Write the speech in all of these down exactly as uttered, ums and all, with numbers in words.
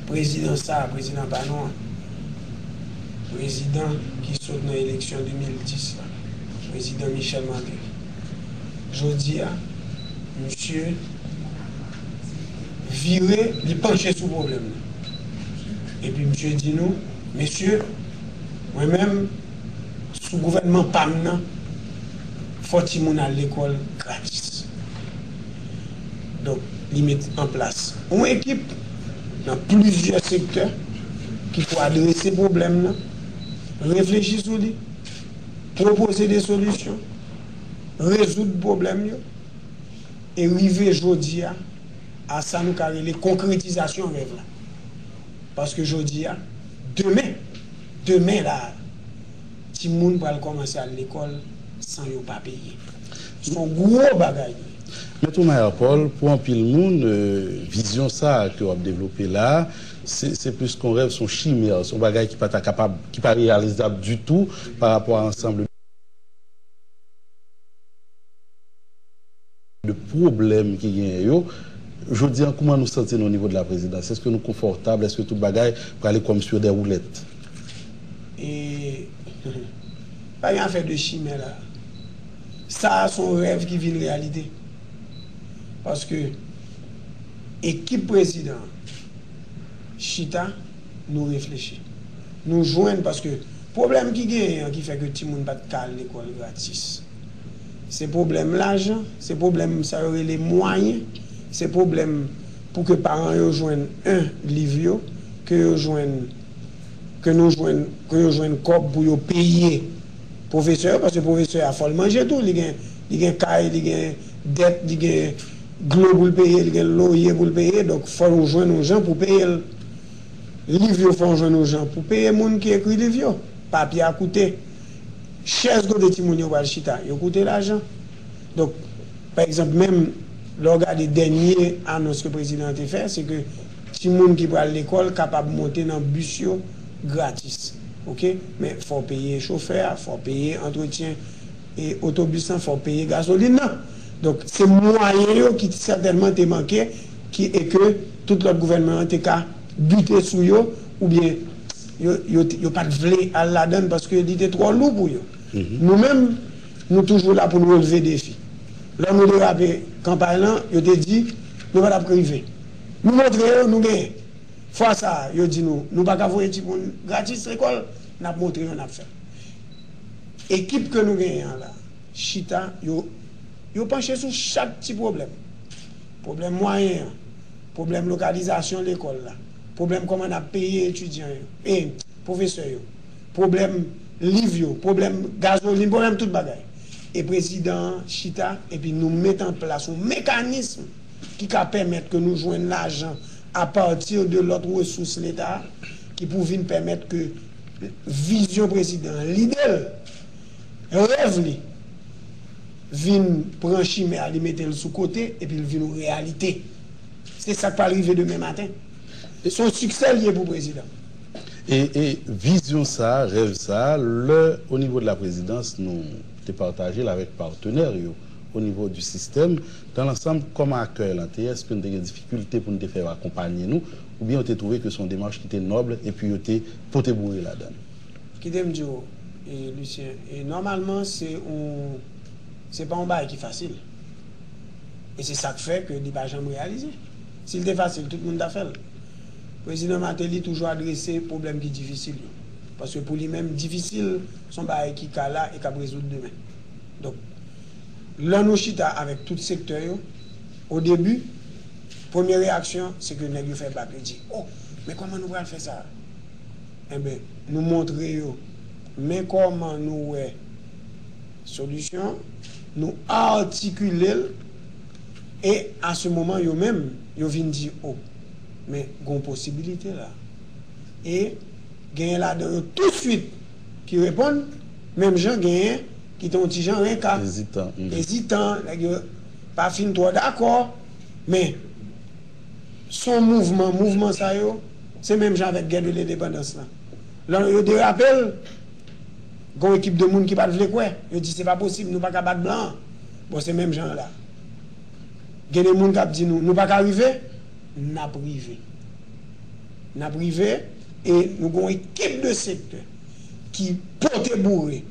Prezidan sa a, prezidan pa nou an, prezidan ki sot nan eleksyon de mil dis la, prezidan Michel Martelly, jodi a, misye vire, li panche sou pwoblèm nan. Epi misye di nou, mesye, mwen menm, sou gouvènman pa m nan, fò timoun al lekòl gratis. Donk, li met an plas yon ekip nan plizyè sektè ki pou adrese pwoblèm nan, reflechi sou li, pwopoze de solisyon, rezoud pwoblèm yo, e rive jodi a, a sa nou ka rele konkretizasyon rèv la. Paske jodi a, demen, demen la, timoun pral kòmanse al lekòl san yo pa peye. Se yon gwo bagay li ye. Mèt Omaya Paul, pou anpil moun, euh, vizyon sa a ke w ap devlope la a, se, se plis ke yon rèv, se yon chimè, se yon bagay ki pa ta kapab, ki pa reyalizab ditou pa rapò a ansanm de de pwoblèm ki genyen yo. Jodi a, kòman nou santi nou o nivo de la prezidans? Èske nou konfòtab? Èske tout bagay prale comme sur des roulettes? E pa gen afè de chimè la. Sa a se yon rèv ki vin reyalite. Paske ekip prezidan an chita, nou reflechi. Nou jwenn, paske pwoblèm ki genyen an ki fè ke timoun pa t ka al lekòl gratis, se pwoblèm lajan, se pwoblèm sa yo rele mwayen, se pwoblèm pou ke paran yo jwenn, en, liv yo, ke yo jwenn, ke nou jwenn, ke yo jwenn kòb pou yo peye pwofesè yo, paske pwofesè a fò l manje tou, li gen, li gen kay, li gen dèt, li gen dlo pou l peye, li gen loye pou l peye, donk fò nou jwenn yon jan pou peye l. Liv yo, fò nou jwenn yon jan pou peye moun ki ekri liv yo. Papye a koute. Chèz kote timoun yo pral chita, yo koute lajan. Donk, pa egzanp, menm lè w gade dènye anons ke prezidan an te fè, se ke timoun ki pral lekòl kapab monte nan bis yo gratis. Oke? Men fò w peye chofè a, fò w peye antretyen e otobis lan, fò w peye gazolin nan. Donk, se mwayen yo ki sètènman te manke, ki, e ke tout lòt gouvènman an te ka bite sou yo, oubyen yo, yo, yo pa t vle al ladan l paske li te twò lou pou yo. Nou menm, nou toujou la pou n relve defi. Lè nou derape kanpay lan, yo te di, nou pa t ap rive. Nou montre yo, nou genyen. Fwa sa a, yo di nou, nou pa ka voye timoun gratis lekòl, n ap montre yo, n ap fè l. Ekip ke nou genyen an la, chita, yo, yo panche sou chak ti pwoblèm. Pwoblèm mwayen an, pwoblèm lokalizasyon lekòl la, pwoblèm kòman n ap peye etidyan yo, e pwofesè yo, pwoblèm liv yo, pwoblèm gazolin, pwoblèm tout bagay. E prezidan an chita, epi nou met an plas yon mekanism ki ka pèmèt ke nou jwenn lajan apati de lòt resous Leta ki pou vin pèmèt ke vizyon prezidan an, lide l, rèv li, vin pran chimen an, li mete l sou kote, epi l vin yon reyalite. Se sa k pral rive demen maten. Se yon siksè l ye pou prezidan. E, e vizyon sa a, rèv sa a, lè o nivo de la prezidans, nou te pataje l avèk patenè yo o nivo di sistèm, dans l'ensemble, kòman akèy lan te ye? Èske n te gen difikilte pou n te fè yo akonpanye nou, oubyen yo te twouve ke se yon demach ki te nòb epi yo te pote boure ladan l? Kite m di w, e, Lucien, e, nòmalman, se yon, se pa yon bagay ki fasil. E se sa k fè ke li pa janm reyalize. Si l te fasil, tout moun ta fè l. Prezidan Martelly toujou adrese pwoblèm ki difisil yo. Paske pou li menm, difisil, se yon bagay ki ka la e k ap rezoud demen. Donk, lè nou chita avèk tout sektè yo, o debi, premye reyaksyon, se ke nèg yo fè bak, yo di, "O, men kòman nou pral fè sa a?" Enben, nou montre yo, men kòman nou wè solisyon, nou atikile l, e a se moman, yo menm, yo vin di, "O, men gon posibilite la." E genyen ladan yo touswit ki reponn, menm jan genyen ki te yon ti jan renka, ezitan, nèg yo pa fin twò dakò, men se yon mouvman, mouvman sa yo, se menm jan avèk gè de lendepandans lan. Lè yo derape l, gen yon ekip de moun ki pa t vle kwè, yo di, "Se pa posib, nou pa ka bat blan an." Bon, se menm jan an la. Gen de moun k ap di nou, "Nou pa ka rive," n ap rive. N ap rive, e nou gen yon ekip de sektè ki pote boure,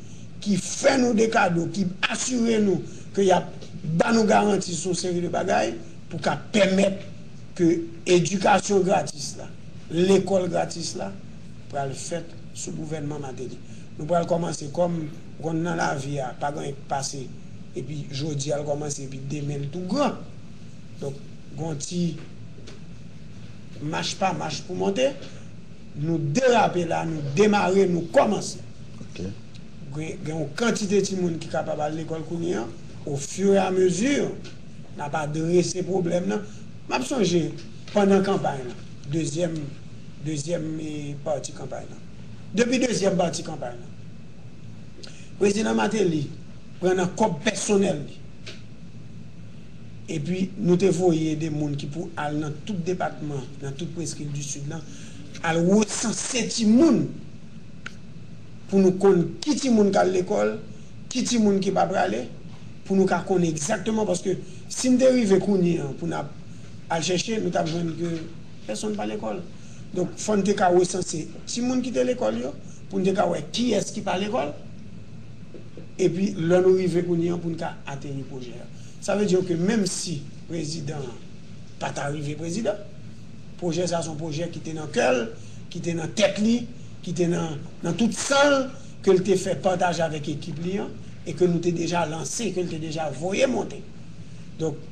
ki fè nou de kado, ki asire nou ke y ap ba nou garanti sou yon seri de bagay pou ka pèmèt ke edikasyon gratis la, lekòl gratis la, pral fèt sou gouvènman Martelly. Nou pral kòmanse kòm ou konn nan lavi a, pa gen anyen k pase, epi jodi a l kòmanse, epi demen l tou gran. Donk, gen yon ti mach pa mach pou monte. Nou derape la, nou demare, nou kòmanse. Ok. Gen, gen yon kantite timoun ki kapab al lekòl kounye a. Au fur et à mesure, n ap adrese pwoblèm nan. M ap sonje, pandan kanpay lan, dezyèm, dezyèm eh, pati kanpay lan. Depi dezyèm pati kanpay lan, Prezidan Martelly pran nan kòb pèsonèl li. Epi nou te voye de moun ki pou al nan tout depatman, nan tout preskil di Sid lan, al resanse timoun pou nou konn ki timoun k al lekòl, ki timoun ki pa prale, pou nou ka konnen egzakteman, paske si n te rive kounye a pou n ap al chèche, nou t ap jwenn ke pèsonn pa lekòl. Donk, fò n te ka resanse timoun ki te lekòl yo, pou n te ka wè kiyès ki pa lekòl. Epi, lè nou rive kounye a, pou n ka ateri pwojè a. Sa vle di ke menm si prezidan an pa ta rive prezidan, pwojè sa se yon pwojè ki te nan kè l, ki te nan tèt li, ki te nan, nan tout san l, ke l te fè pataje avèk ekip li an, e ke nou te deja lanse, ke l te deja voye monte. Donk,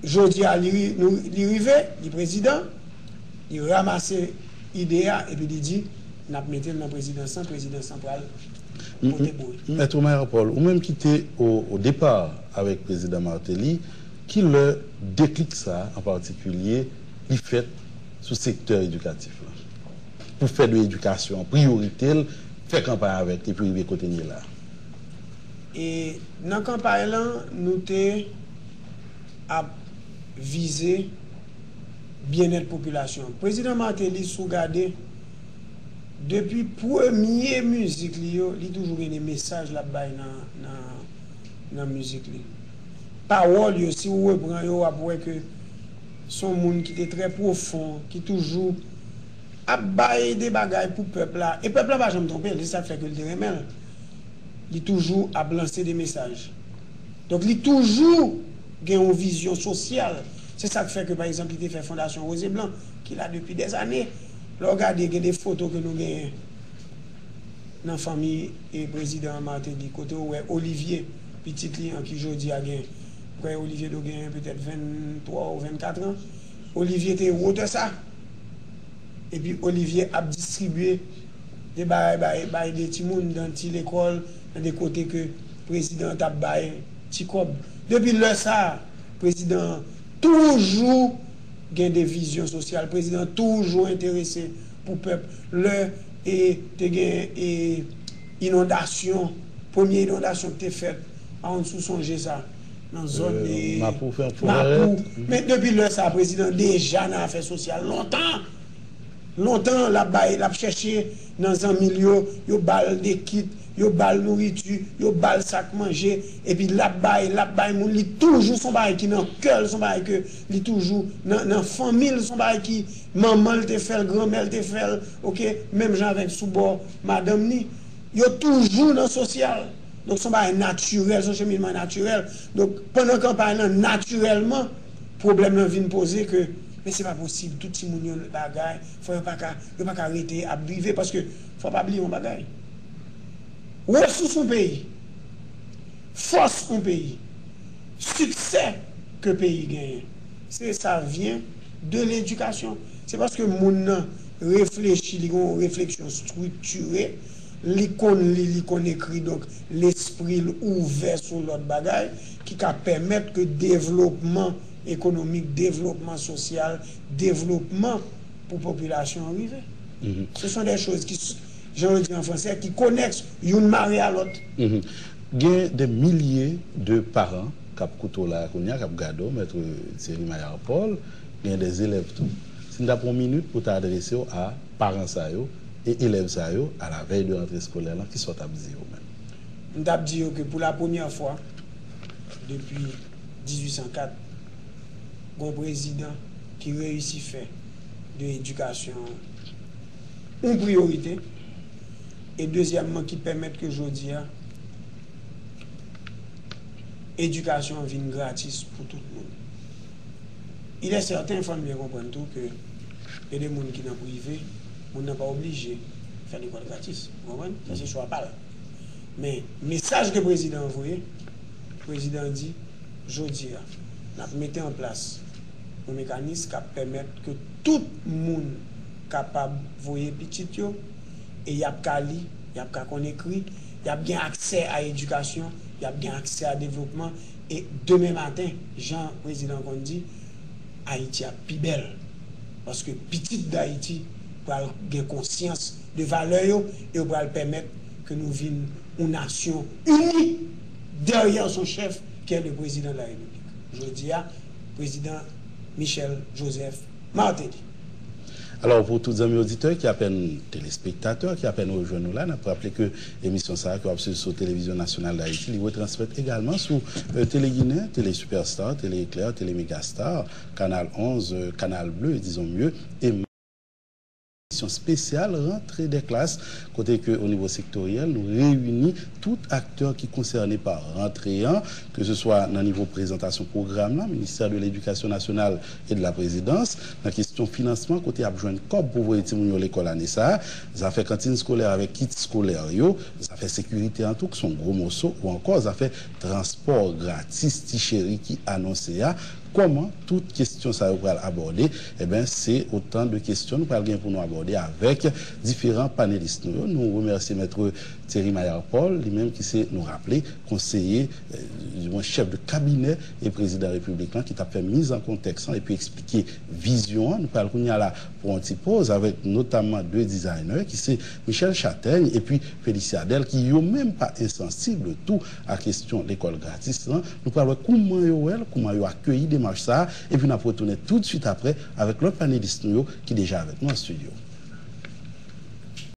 jodi a, li, nou, li rive, li prezidan, li ranmase ide a, epi li di, n ap mete l nan prezidans lan, prezidans lan pral pote boure. Mèt Omar Paul, ou menm ki te o, o depa avèk prezidan Martelly, ki lè deklik sa a, an patikilye, li fèt sou sektè edikatif la? Pou fè de edikasyon an priyorite l, fè kanpay avèk li pou rive kote n ye la. E nan kanpay lan, nou te ap vize byennèt popilasyon an. Prezidan Martelly, si w gade, depi premye mizik li yo, li toujou gen de mesaj l ap bay nan, nan, nan mizik li. Pawòl yo, si w repran yo, w ap wè ke se yon moun ki te trè pwofon, ki toujou ap bay de bagay pou pèp la. E pèp la pa janm twonpe l, se sa k fè ke l te renmen l. Li toujou ap lanse de mesaj. Donk, li toujou gen yon vizyon sosyal. Se sa k fè ke, pa egzanp, li te fè Fondasyon Rose et Blanc, ki la depi dèzane. Lè w gade, gen de foto ke nou genyen nan fanmi e prezidan Martelly, kote w wè Olivier, pitit li an ki jodi a gen, m kwè Olivier dwe genyen petèt venntwa ou vennkat an. Olivier te wotè sa. Epi Olivier ap distribye de bagay bay, bay de timoun nan ti lekòl, nan de kote ke prezidan an t ap bay ti kòb. Depi lè sa a, prezidan an toujou gen de vizyon sosyal, prezidan an toujou enterese pou pèp. Lè e te gen e inondasyon, premye inondasyon ki te fèt, pa konn si w sonje sa, nan zòn Euh, e Mapou, fè Mapou. Men depi lè sa a, prezidan deja nan afè sosyal lontan. Lontan, l ap bay, l ap chèche nan zanmi l yo, yo ba l de kit, yo ba l nouriti, yo ba l sa k manje, epi l ap bay, l ap bay moun, li toujou se yon bagay ki nan kè l, se yon bagay ke li toujou nan, nan fanmi l, se yon bagay ki manman l te fè l, granmè l te fè l, oke, menm jan avèk sou bò madanm ni. Yo toujou nan sosyal. Donk, se yon bagay natirèl, se yon cheminman natirèl. Donk, pandan kanpay lan, natirèlman, pwoblèm lan vin poze ke, men se pa posib, tout timoun yo bagay, fò yo pa ka, yo pa ka rete ap drive, paske fò pa bliye yon bagay. Resous yon peyi, fòs yon peyi, siksè ke peyi genyen, se sa vyen de ledikasyon. Se paske moun nan reflechi, li gen yon refleksyon striktire, li konn li, li konn ekri, donk lespri l ouvè sou lòt bagay ki ka pèmèt ke devlopman ekonomik, devlopman sosyal, devlopman pou popilasyon an rive. Ce sont des choses qui, jan yo di an fransè, ki konèks, youn mare a lòt. Gen de milye de paran k ap koute w la kounye a, k ap gade w, Mèt Thierry Mayard Paul, gen de elèv tou. Si n ta pran yon minit pou ta adrese w a paran sa yo e elèv sa yo, a la vèy de rantre eskolè lan, kisa w t ap di yo menm? M t ap di yo ke pou la premyè fwa depi dizuit san kat, gen yon prezidan ki reyisi fè de edikasyon yon priyorite, e dezyèmman ki pèmèt ke jodi a edikasyon an vin gratis pou tout moun. Il est certain, fò n byen konprann tou ke gen de moun ki nan prive, moun nan pa oblije fè lekòl gratis. Ou konprann? Sa se chwa pa l. Men, mesaj ke prezidan an voye, prezidan an di, jodi a, n ap mete an plas yon mekanis k ap pèmèt ke tout moun kapab voye pitit yo, e y ap ka li, y ap ka konn ekri, y ap gen aksè a edikasyon, y ap gen aksè a devlopman, e demen maten, jan prezidan konn di, Ayiti ap pi bèl. Paske pitit Dayiti pral gen konsyans de valè yo, e yo pral pèmèt ke nou vin yon nasyon ini dèyè son chèf, qui est le président de la République. Jodi a, prezidan Michel Joseph Martelly. Alò, pou tout zanmi oditè ki apèn, telespektatè ki apèn rejwenn nou la, n ap raple ke emisyon sa a ke w ap swiv sou Televizyon Nasyonal Dayiti, li retransmèt egalman sou, euh, Tele Ginen, Tele Superstar, Tele Eclair, Tele Megastar, Kanal onz, euh, Kanal Bleu, disons mieux, e emisyon espesyal Rentrée des classes, kote ke o nivo sektoryèl, nou reyini tout aktè ki konsène pa rantre an, ke se swa nan nivo prezantasyon pwogram nan, Ministère de l'Éducation nationale et de la Présidence, nan kesyon finansman, kote y ap jwenn kòb pou voye timoun yo lekòl ane sa a, zafè kantin skolè avèk kit skolè yo, zafè sekirite an tou, ki se yon gwo moso, ou ankò zafè transpò gratis ti cheri ki anonse a. Kòman tout kesyon sa yo pral abòde? Eben, se otan de kesyon nou pral gen pou nou abòde avèk diferan panelis nou yo. Nou remèsye Mèt Thierry Mayard Paul, li menm ki se, nou raple, konseye, eh, di mwen chèf de kabinè e prezidan repiblik lan, ki t ap fè miz an kontèks lan epi eksplike vizyon an. Nou pral kounye a la pou yon ti poz avèk notamman de dizayner ki se Michel Chataigne epi Félicie Adel, ki yo menm pa ensansib tou a kesyon lekòl gratis lan. Nou pral wè kouman yo wè l, kouman yo akeyi demach sa a, epi n ap retounen toutswit aprè avèk lòt panelis nou yo ki deja avèk nou an estidyo.